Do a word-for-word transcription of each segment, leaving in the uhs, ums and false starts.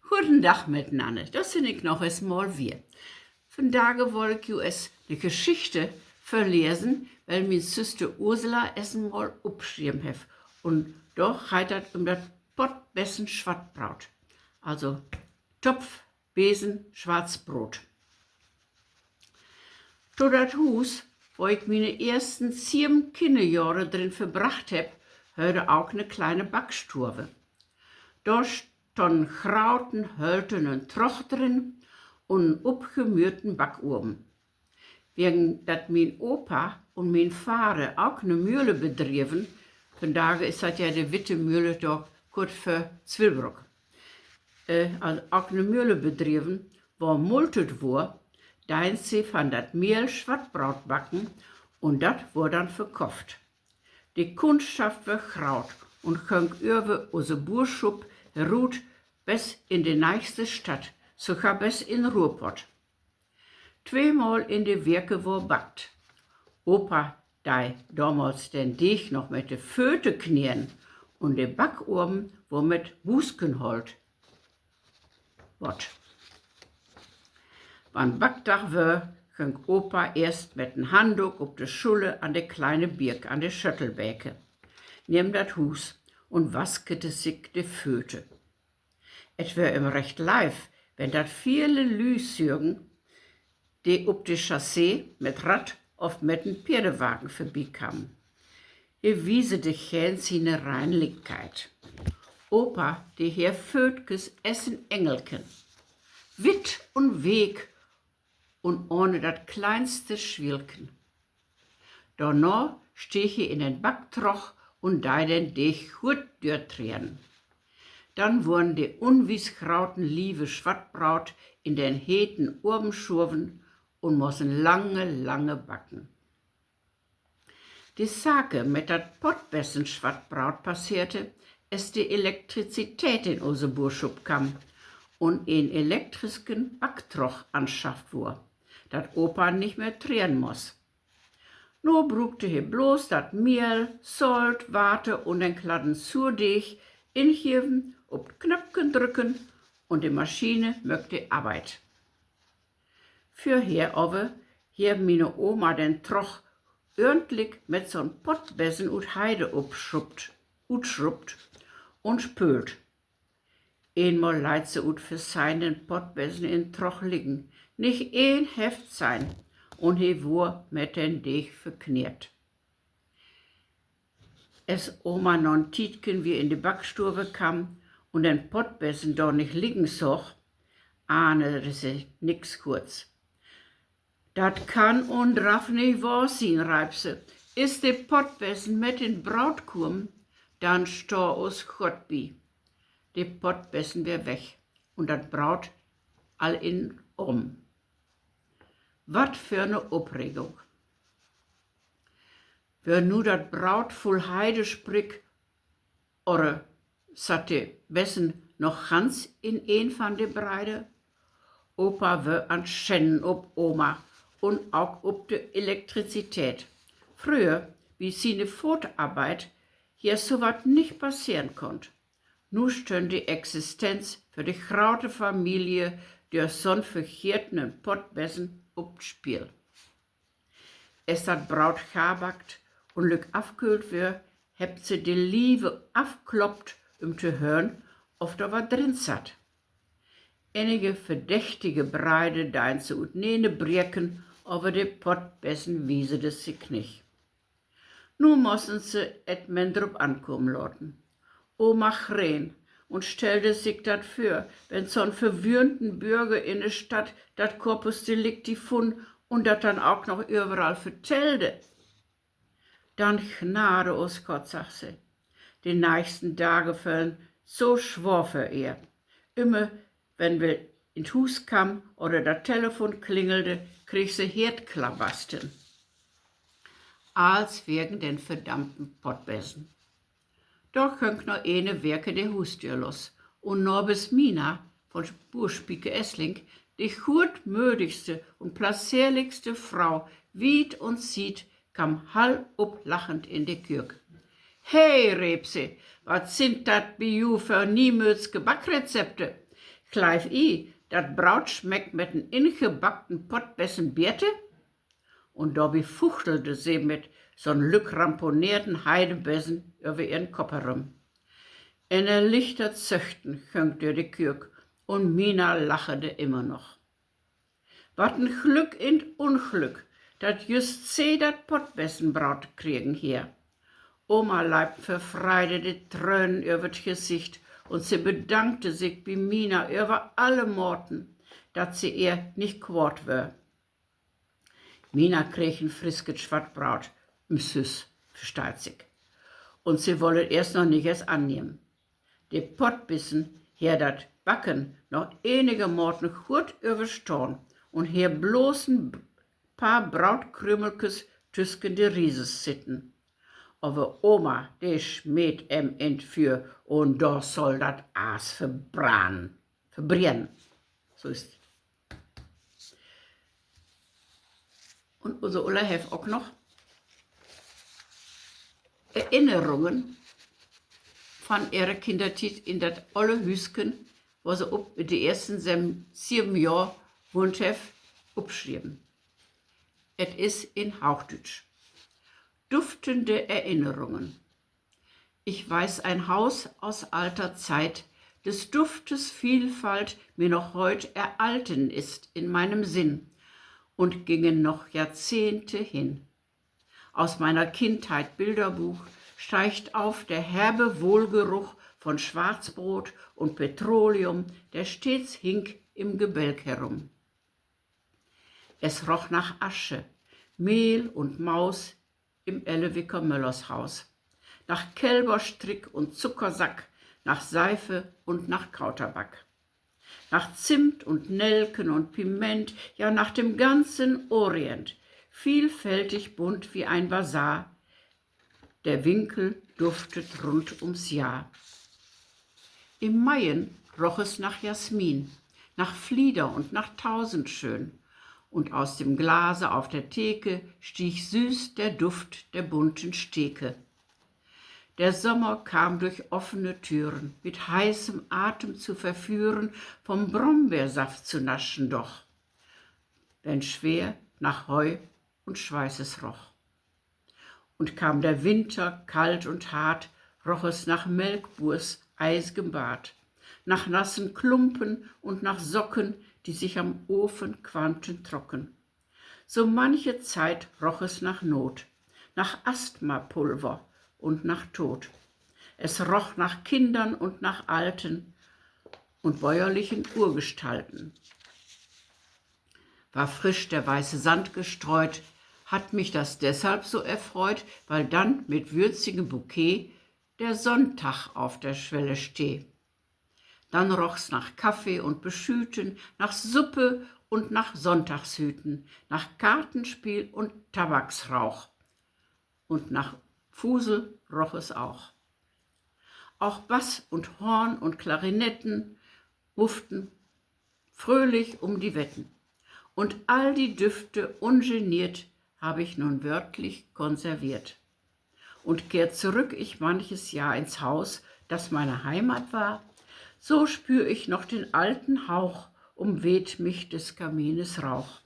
Goden Dag mitenanner, dor sin ik noch es mal wier. Vandage woll ik ju es ne Geschichte vörlesen, well mien Süster Ursula es mal opschreven hett. Un dor geiht dat üm dat Pottbessen-Swattbraut. Also Topfbesen-Schwarzbrot. To dat Huus, wo ik miene eersten sieven Kinnerjohre drin verbracht hebb, höörde ok ne kleine Backstuve. Dor stonn en grauten höltenen Troch drin un en upgemüürten Backoven. Wegen dat mien Opa un mien Vader ok ne Mühle bedreven, vandage is dat ja de Witte Mühle dor kort vör Zwillbrook, also ok ne Mühle bedreven, wor multet wor, dein se van dat Mehl Swattbraut backen, un dat wor denn verkofft. De Kundschaft wör graut un gönk över use Buurschup rut bes in de neichste Stadt, sogar bes in Ruhrpott. Tweemal in de Weke wor backt. Opa dei domals den Deeg noch mit de Föte kneden un de Backoven wor mit Buuskenholt bott. Wann Backdag wör, gönk Opa eerst mit en Handdook up de Schuller an de kleine Biek an de Schöttelbeke neven dat Huus un waskede sik de Föte. Et wör em recht leev, wenn dat vele Lüü sügen, de up de Chaussee mit Rad of mit en Peerdewagen vörbikamen. He wiesede geern siene Reinlichkeit. Opa, de harr Föötkes es en Engelken, witt un week un ahne dat kleinste Swielken. Dorna steeg he in den Backtroch un dei den Deeg guot dörtreden. Denn wurren de unwies grauten Lieve Swattbraut in den heten Oven schuven un mossen lange, lange backen. De Sake mit dat Pottbessen-Swattbraut passeerde, es de Elektrizität in use Buurschup kamm un en elektrisken Backtroch anschafft wurr, dat Opa nich mehr treden muss. Nu bruukde he blots dat Mehl, Solt, Water un den Kladden Suerdeeg ingeven, up 't Knöpken drücken un de Maschine möök de Arbeit. Vörher aver harr miene Oma den Troch örntlik mit so'n Pottbessen ut Heide upschrubbt, utschrubbt un spöölt. Eenmal leit se ut Verseihn den Pottbessen in Troch liggen. Nich een hefft sehn, un he wurr mit den Deeg verkneedt. Es Oma na 'n Tiedken wier in de Backstuve kamm un den Pottbessen dor nich liggen sagg, ahnde se nix Guots. Dat kann un draff nich wahr sien, reip se. Is de Pottbessen mit in Braut kamen, denn stah us Gott bi. De Pottbessen weer weg un dat Braut al in Oven. Wat för 'ne Opregung! Wöör nu dat Braut vull Heidesprick, oder satt de Bessen noch ganz in een van de Breide? Opa wöör an 't Schennen up Oma un ok up de Elektrizität. Fröher, bi siene Footarbeit, harr so wat nich passeren kunnt. Nu stünn de Existenz för de graute Familie dör so'n vergetenen Pottbessen up 't Spill. Es dat Braut gaar backt un lück afköhlt wöör, hebbt se de Lieve afkloppt, üm to hören, of dor wat drin satt. Enige verdächtige Breide deien se utneenerbreken, aver de Pottbessen wiesede sik nich. Nu mossen se et men drup ankamen laten. Oma green un stellde sik dat vör, wenn so'n verwöhnten Börger in de Stadt dat Corpus Delicti funn un dat denn ok noch överall vertellde. Denn gnade us Gott, sagg se. De nächsten Dage wören so swoor för ehr. Ümmer wenn well in 't Huus kamm oder dat Telefon klingelde, kreeg se Heertklabastern. Alls wegen den verdammten Pottbessen. Dor gönk na ene Weke de Huusdöör los un Nabers Mina von Buurspieker Esslink, de gootmödigste un plazeerlikste Fro wiet un siet, kamm hallop lachend in de Köök. He, reep se, wat sind dat bi ju för niemöödske Backrezepte? Kleif i, dat Braut smeckt met en ingebackten Pottbessen beter. Un dorbi fuchtelde se mit so'n lück ramponeerten Heidebessen över ehren Kopp herüm. En erlichtert Söchten gönk dör de Köök, un Mina lachede immer noch. Wat en Glück in't Unglück, dat jüst se dat Pottbessenbraut kregen harr. Oma leip vör Freide de Trönen över't Gesicht, un se bedankte sik bi Mina över alle Maten, dat se ehr nich kwaad wöör. Mina kreeg en frisket Swattbraut, ümsüss, versteiht sik, un se woll et eerst noch nich eens annehmen. De Pottbissen harr dat Backen noch enigermaten good överstahn un harr blots en paar Brautkrümelkes tüsken de Rieses sitten. Aver Oma, de smeet em in't Füer, un dor sall dat Aas verbrannen, verbrennen. So is. Un use Ulla hett ok noch Erinnerungen von ehre Kinnertiet in dat olle Hüüsken, wo se op de eersten sem-, sieven Johr wahnt hett, opschreven. Et is in Hoochdüütsch. Duftende Erinnerungen. Ich weiß ein Haus aus alter Zeit, des Duftes Vielfalt mir noch heut erhalten ist in meinem Sinn und gingen noch Jahrzehnte hin. Aus meiner Kindheit Bilderbuch steigt auf der herbe Wohlgeruch von Schwarzbrot und Petroleum, der stets hing im Gebälk herum. Es roch nach Asche, Mehl und Maus im Ellewicker Möllershaus, nach Kälberstrick und Zuckersack, nach Seife und nach Kautabak, nach Zimt und Nelken und Piment, ja, nach dem ganzen Orient, vielfältig bunt wie ein Bazar. Der Winkel duftet rund ums Jahr. Im Maien roch es nach Jasmin, nach Flieder und nach Tausendschön, und aus dem Glase auf der Theke stieg süß der Duft der bunten Steke. Der Sommer kam durch offene Türen, mit heißem Atem zu verführen, vom Brombeersaft zu naschen doch, wenn schwer nach Heu und Schweiß es roch. Und kam der Winter kalt und hart, roch es nach Melkbuurs eis'gem Bad, nach nassen Klumpen und nach Socken, die sich am Ofen qualmten trocken. So manche Zeit roch es nach Not, nach Asthmapulver und nach Tod. Es roch nach Kindern und nach Alten und bäuerlichen Urgestalten. War frisch der weiße Sand gestreut, hat mich das deshalb so erfreut, weil dann mit würzigem Bouquet der Sonntag auf der Schwelle steh. Dann roch's nach Kaffee und Beschüten, nach Suppe und nach Sonntagshüten, nach Kartenspiel und Tabaksrauch. Und nach Fusel roch es auch. Auch Bass und Horn und Klarinetten mufften fröhlich um die Wetten. Und all die Düfte ungeniert hab ich nun wörtlich konserviert. Und kehrt zurück ich manches Jahr ins Haus, das meine Heimat war, so spür ich noch den alten Hauch, umweht mich des Kamines Rauch.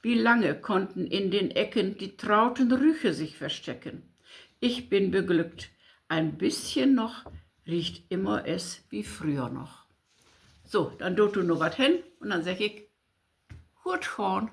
Wie lange konnten in den Ecken die trauten Rüche sich verstecken? Ich bin beglückt. Ein bisschen noch riecht immer es wie früher noch. So, denn doot du noch wat hen un denn segg ik: Goot gahn.